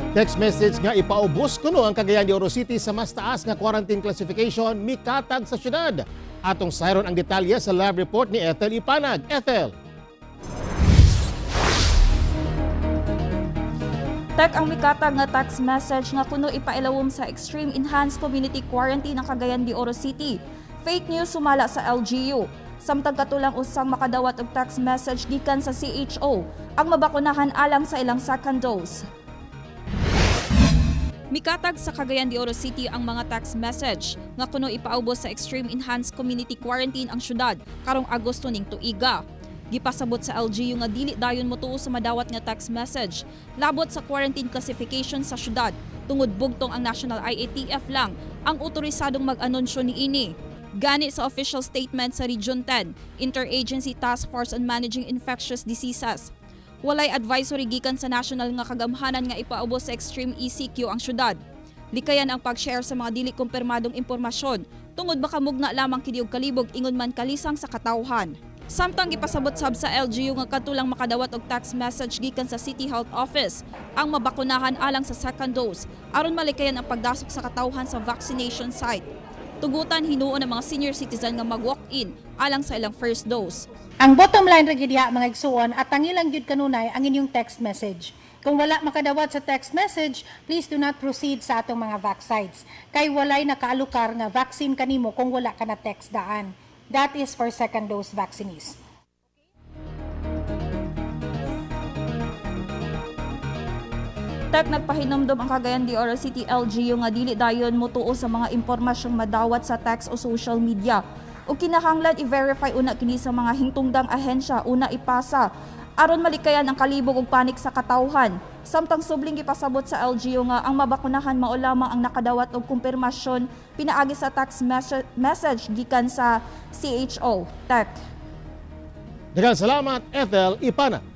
Text message nga ipaubos kuno ang Cagayan de Oro City sa mas taas nga quarantine classification mikatag sa syudad. Atong sayron ang detalye sa live report ni Ethel Ipanag. Ethel. Tek, ang mikatag nga text message nga kuno ipailawom sa Extreme Enhanced Community Quarantine ang Cagayan de Oro City, fake news sumala sa LGU. Samtang katulang usang makadawat og text message gikan sa CHO ang mabakunahan alang sa ilang second dose. Mikatag sa Cagayan de Oro City ang mga text message nga kuno ipaubos sa Extreme Enhanced Community Quarantine ang syudad karong Agosto ning tuiga. Gipasabot sa LGU nga dili dayon motuo sa madawat nga text message labot sa quarantine classification sa syudad tungod bugtong ang National IATF lang ang otorisadong mag-anunsyo niini. Gani sa official statement sa Region 10, Interagency Task Force on Managing Infectious Diseases, walay advisory gikan sa national nga kagamhanan nga ipaubos sa extreme ECQ ang syudad. Likayan ang pag-share sa mga dili kumpirmadong impormasyon tungod baka mugna lamang kini og kalibog ingon man kalisang sa katawhan. Samtang gipasabot sab sa LGU nga katulang makadawat og text message gikan sa City Health Office ang mabakunahan alang sa second dose aron malikayan ang pagdasok sa katawhan sa vaccination site. Tugutan hinuon ang mga senior citizen nga mag-walk-in alang sa ilang first dose. Ang bottom line ra gyud diha, mga igsuon, at ang ilang gyud kanunay ang inyong text message. Kung wala makadawat sa text message, please do not proceed sa atong mga vac sites. Kay walay nakaalukar nga vaccine kanimo kung wala ka na text daan. That is for second dose vaccinees. Tek, nagpahinumdom ang Cagayan de Oro City LGU nga dili dayon motuo sa mga impormasyong madawat sa text o social media. O kinahanglan i-verify una kini sa mga hingtungdang ahensya una ipasa aron malikayan ang kalibog ug panik sa katawhan. Samtang subling gipasabot sa LGU nga ang mabakunahan mao lamang ang nakadawat og kumpirmasyon pinaagi sa text message gikan sa CHO. Tek. Daghang salamat, Ethel Ipanag.